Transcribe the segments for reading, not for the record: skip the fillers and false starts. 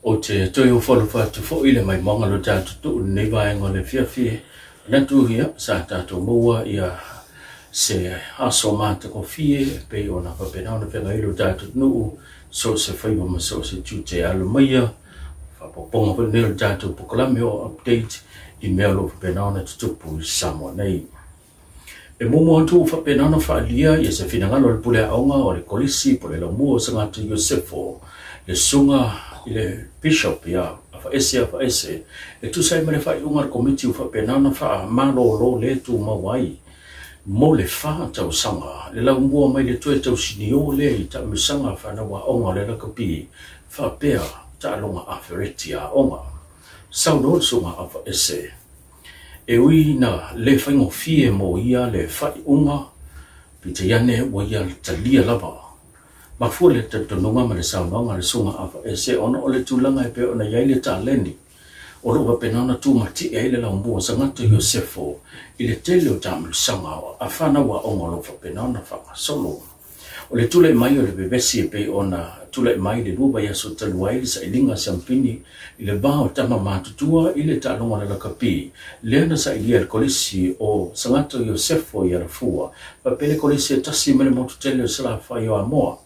Ou te toe ofo alofa atu foi i le maimoaga o lo tatou nuu i lenei vaega o le afiafi. Manatu ia sa tatou maua ia se aso matagofie e pei ona faapena ona feagai lo tatou nuu so o se faiva ma so o se tiute. Alo maia faaopoopoga foi lenei o le tatou polokalame o update i mea o lo o faapena ona tutupu i Samoa nei. E muamua atu ua faapena ona faaalia ia se finagalo o le pule aoga o le Kolisi po o le Laumua o Sagata Iosefo, le Susuga i le Bishop ia Afaese Afaese, e tusa ai ma le faaiuga a le Komiti ua faapena ona faamalolo le tumau ai mo le 4 tausaga le laumua mai le toe tausinio lea i taamilosaga fanau aoga o le lakapi faapea taaloga afereti aoga. Saunoa le Susuga Afaese, e ui na le faigofie mo ia le faaiuga, peitai ane ua ia talia lava. Mafua le talitonuga ma le saunoaga a le Susuga Afaese ona o le tulaga e pei ona i ai le taleni o loo faapena ona tumatie ai le laumua Sagata Iosefo i le tele o taamilosaga a fanau aoga o lo o faapena ona faagasolo. O le tulai mai o le vevesi e pei ona tulai mai le 2 vaiaso talu ai le sailiga siamupini i le va o tama matutua i le taaloga o le lakapi lea na sailia e le Kolisi o Sagata Iosefo i Alafua faapea le Kolisi e tasi ma le motu tele o Salafai o Amoa,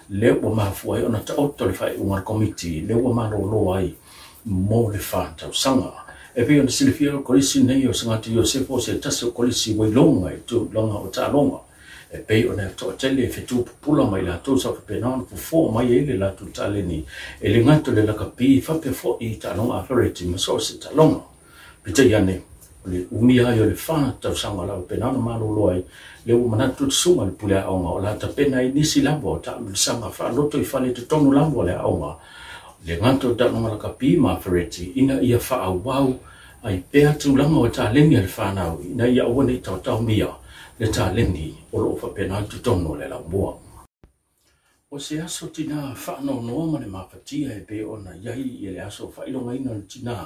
lea ua mafua ai ona taoto le faaiuga a le Komiti lea ua malolo ai mo le 4 tausaga. E pei ona silafia, o le Kolisi nei o Sagata Iosefo o se tasi o kolisi ua iloga i tulaga o taaloga, e pei ona toatele e fetu pupula mai latou sa faapena ona fofo mai ai le latou taleni, e le gata le lakapi faapea foi i taaloga afereti ma so o se taaloga. Peitai ane, o le umia ai o le 4 tausaga o le faapena ona malolo ai, lea ua manatu le susuga le pule aoga o le a tapena ai nisi lava o taamilosaga faaloto i fale totonu lava o le aoga, le gata o taaloga lakapi ma afereti, ina ia faaauau ai pea tulaga o taleni a le fanau, ina ia aua ne i taotaomia le taleni o loo faapena totonu o le laumua. O se aso tinā faanoanoa ma le mafatia e pei ona i ai i le aso faailogaina o le tinā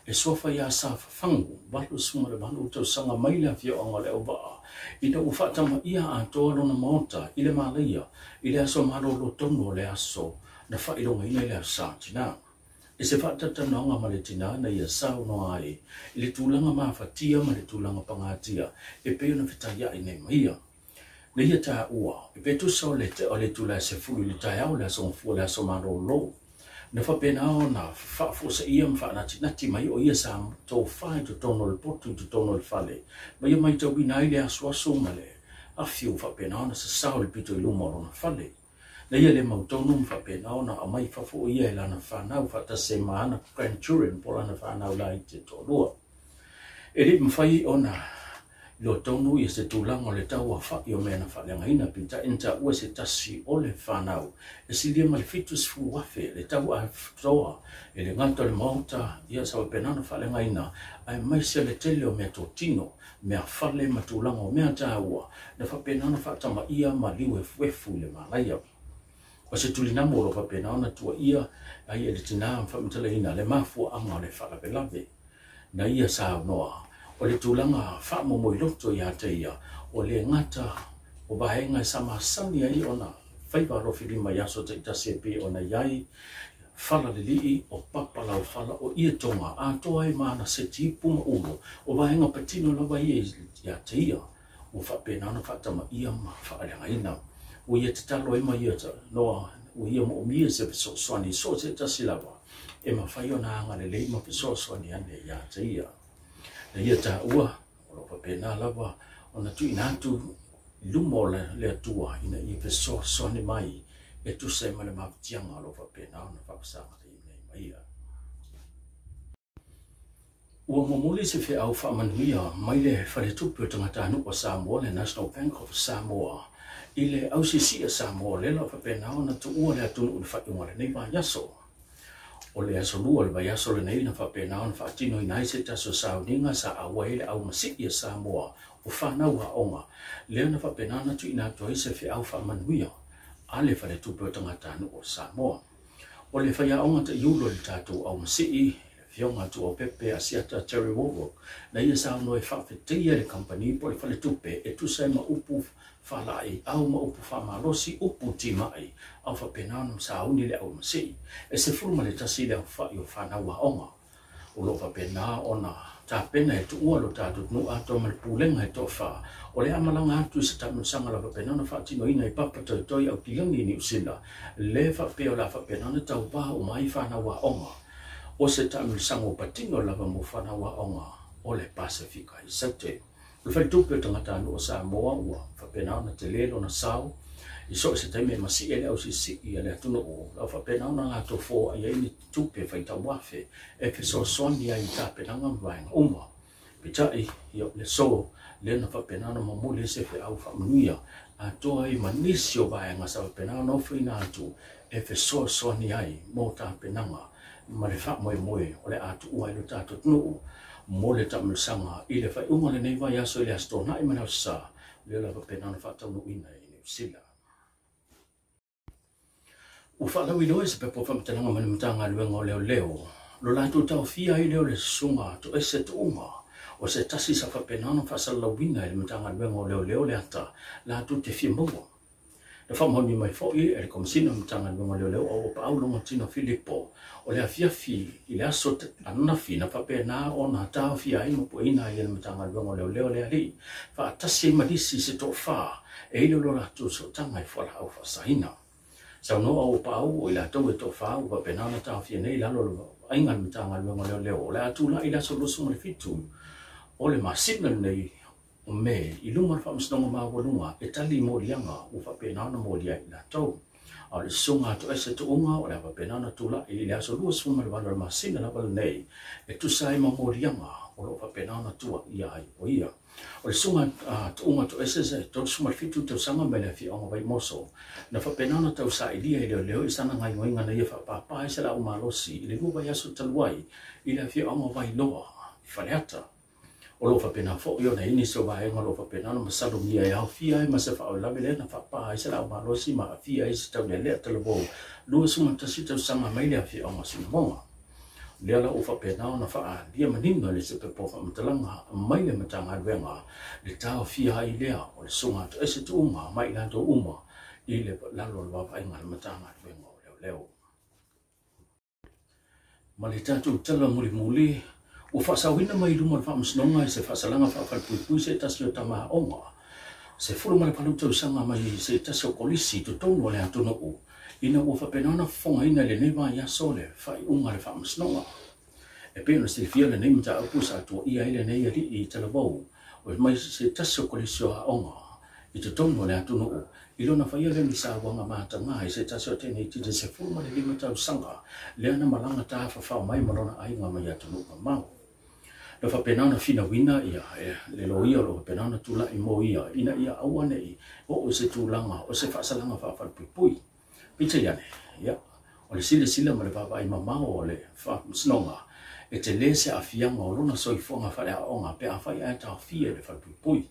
e suafa iā Sa Fafagu, 88 tausaga, mai le afioaga o Leauvaa, ina ua faatamaia atoa lona maota i le malaia i le aso malolo tonu o le aso na faailogaina i le aso sa tinā. I se faatatalanoaga ma le tinā na ia saunoa ai i le tulaga mafatia ma le tulaga pagatia e pei ona fetaiai nei ma ia. Na ia taua, e pe tusa o le itula e 10 i le taeao le aso Gafua, le aso malolo, na faapena ona faafuasaia ma faanatinati mai o ia sa tofa i totonu o le potu i totonu o le fale, ma ia matauina ai le asuasu ma le afi ua faapena ona sasao i le pito i luma o lona fale. Na ia le mautonu ma faapena ona aumai fafo o ia e lana fanau faatasi ai ma ana grandchildren po o lana fanau laiti e toalua. E le i mafai ona iloa tonu ia se tulaga o le tauafa'i o mea na faaleagaina, peitai na taua se tasi o le fanau e silia ma le 70,000 le tau atoa, e le gata o le maota ia sa faapena ona faaleagaina, aemaise le tele o mea totino, mea fale ma tulaga o mea taua na faapena ona faatamaia ma liu efuefu i le malaia. O se tulinamu o lo faapena ona tuaia ai e le tinā ma faamatalaina le mafuaaga o le faalavelave. Na ia saunoa, o le tulaga faamomoiloto ia te ia, o le gata o vaega e sa masani ai ona faiva alofilima i aso taitasi e pei ona i ai fala lelii o papa laufala o ia toga atoa ai ma ana seti ipu ma ulo, o vaega patino lava ia ia te ia ua faapena ona faatamaia ma faaleagaina. Ua ia tatalo ai ma ia noa ua ia moomia se fesoasoani so o se tasi lava e mafai ona agalelei ma fesoasoani ane ia te ia. Na ia taua, o lo faapena lava ona tuuina atu i luma o le Atua ina ia fesoasoani mai e tusa ai ma le mafatiaga o lo faapena ona faafasagalei nei ma ia. Ua momoli se feau faamanuia mai le Faletupe o Tagatanuu o Samoa, le National Bank of Samoa, i le ausiisia Samoa lea la faapena ona tuua le atunuu i le faaiuga o lenei vaiaso. O le aso 2 o le vaiaso lenei na faapena ona faatinoina ai se tasi o sauniga sa auai ai le aumasii a Samoa o fanau aoga, lea na faapena ona tuuina atu ai se feau faamanuia a le Faletupe o Tagatanuu o Samoa. O le faiaoga taiulu o le tatou aumasii, Afioga Tuaopepe Asiata Terry Wallwork, na ia saunoa e faafetaia le kamupani po o le faletupe e tusa ai ma upu faalaeiau ma upu faamalosi, upu timai, a o faapena ona sauni le aumasii. E 11 le aofai o fanau aoga o lo o faapena ona tapena e tuua lo tatou atunuu atoa ma le pulega e toafa o le a malaga atu i se taamilosaga o le a faapena ona faatinoina i Papa Toetoe Aukilagi i Niu Sila, le faapea o le a faapena ona tauva uma ai fanau aoga o se taamilosaga ua patino lava mo fanau aoga o le Pasefika i Saute. O le faletupe o tagatanuu o Samoa ua faapena ona tele lona sao i so o se taimi e masie le ausiisii a le atunuu, o le a faapena ona latou foai ai ni tupe faitauafe e fesoasoani ai i tapenaga ma vaega uma. Peitai, ia, le aso lea na faapena ona momoli ai se feau faamanuia atoa ai ma nisi o vaega sa faapena ona ofoina atu e fesoasoani ai mo tapenaga ma le faamoemoe o le a tuua ai lo tatou atunuu mo le taamilosaga i le faaiuga o lenei vaiaso i le Aso Toonai ma le Aso Sa, lea o le a faapena ona faataunuuina i Niu Sila. Ua faalauiloa i se pepa o faamatalaga mai le Matagaluega o Leoleo lo latou taofia ai lea o le Susuga Toese Tuuga, o se tasi sa faapena ona faasalalauina e le Matagaluega o Leoleo le ata latou te fia maua. Na faamaonia mai foi e le Komesina o le Matagaluega o Leoleo Auapaau Logatino Filipo, o le afiafi i le aso ananafi na faapena ona taofia ai ma pueina ai e le Matagaluega o Leoleo le alii faatasi ai ma nisi se toafa e i lo latou sootaga i fualaau faasaina. Saunoa Auapaau o i latou e toafa ua faapena ona taofia nei i lalo o le vaaiga a le Matagaluega o Leoleo o le a tulai i le aso 27 o le masina lenei o Me i luma o le Faamasinoga Maualuga e tali i moliaga ua faapena ona molia ai i latou. A o le susuga a Toese Tuuga o le a faapena ona tulai i le aso 28 o le masina lava lenei e tusa ai ma moliaga o lo o faapena ona tuaia ai o ia. O le susuga a Tuuga Toese se 37 tausaga mai le afioaga o Vaimoso na faapena ona tausailia e leoleo i sana gaoioiga na ia faapāpā ai se laau malosi i le 2 vaiaso talu ai i le afioaga o Vailoa i Faleata. O lo o faapena foi ona i ai nisi o vaega o lo o faapena ona masalomia e aofia ai ma se faalavelave lea na faapā ai se laau malosi ma aafia ai se taulealea talavou 21 tausaga mai le afioaga o Sinamoga. O lea la ua faapena ona faaalia manino e le se pepa o faamatalaga mai le Matagaluega le taofia ai lea o le susuga toese tuuga ma i latou uma i le lalo o le vaavaaiga a le Matagaluega o Leoleo. Ma le tatou tala mulimuli, ua faasaoina mai i luma o le Faamasinoga i se faasalaga faafalepuipui se tasi o tama aoga 18 tausaga mai se tasi o kolisi i totonu o le atunuu ina ua faapena ona fofogaina i lenei vaiaso le faaiuga a le Faamasinoga. E pei ona silafia lenei mataupu sa tuuaia ai lenei alii i Talavou o mai se tasi o kolisi o aoga i totonu o le atunuu i lona faia lea ni sauaga mataga i se tasi o teineitiiti 15 tausaga lea na malaga tafafao mai ma lona aiga mai atunuu mamao. Na faapena ona finauina ia le loia o lo o faapena ona tulai mo ia ina ia aua ne i oo i se tulaga o se faasalaga faafalepuipui. Peitai ane, ia, o le silasila ma le vaavaai mamao o le Faamasinoga, e tele se aafiaga o lona soifuaga faaleaoaoga pe afai ae taofia i le falepuipui.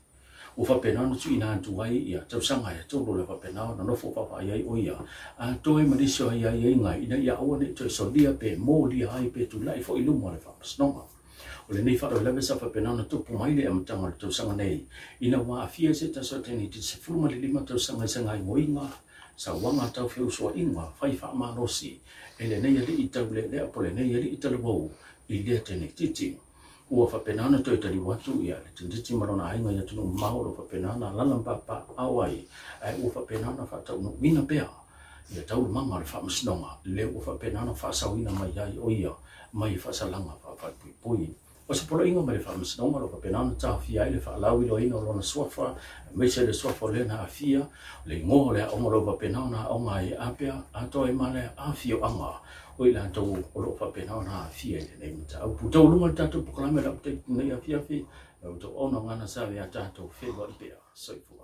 Ua faapena ona tuuina atu ai ia tausaga e tolu o le faapena ona nofo vaavaai ai o ia atoa ai ma nisi o aiaiga ina ia aua ne i toe solia pe molia ai pe tulai foi i luma o le Faamasinoga. O lenei faalavelave sa faapena ona tupu mai le amataga o le tausaga nei ina ua aafia se tasi o teineitiiti 15 tausaga i se gaoioiga sauaga tau feusuaiga fai faamalosi e lenei alii taulealea po o lenei alii talavou i lea teineitiiti. Ua faapena ona toe taliu atu ia le teineitiiti ma lona aiga i atunuu mamao o lo o faapena ona alaala ma papaaao ai, ae ua faapena ona faataunuuina pea ia taualumaga o le Faamasinoga lea ua faapena ona faasaoina mai ai o ia mai faasalaga faafalepuipui. O se poloaiga mai le Faamasinoga o lo o faapena ona taofia ai le faalauiloaina o lona suafa, aemaise le suafa o lea na aafia, le igoa o le aoga o lo o faapena ona aoga ai apea atoa ai ma le afioaga o i latou o lo o faapena ona aafia i lenei mataupu. Taualuga le tatou polokalame lau taimi nei afiafi, lau tauauna gana sa ia tatou feiloai pea. Soifua.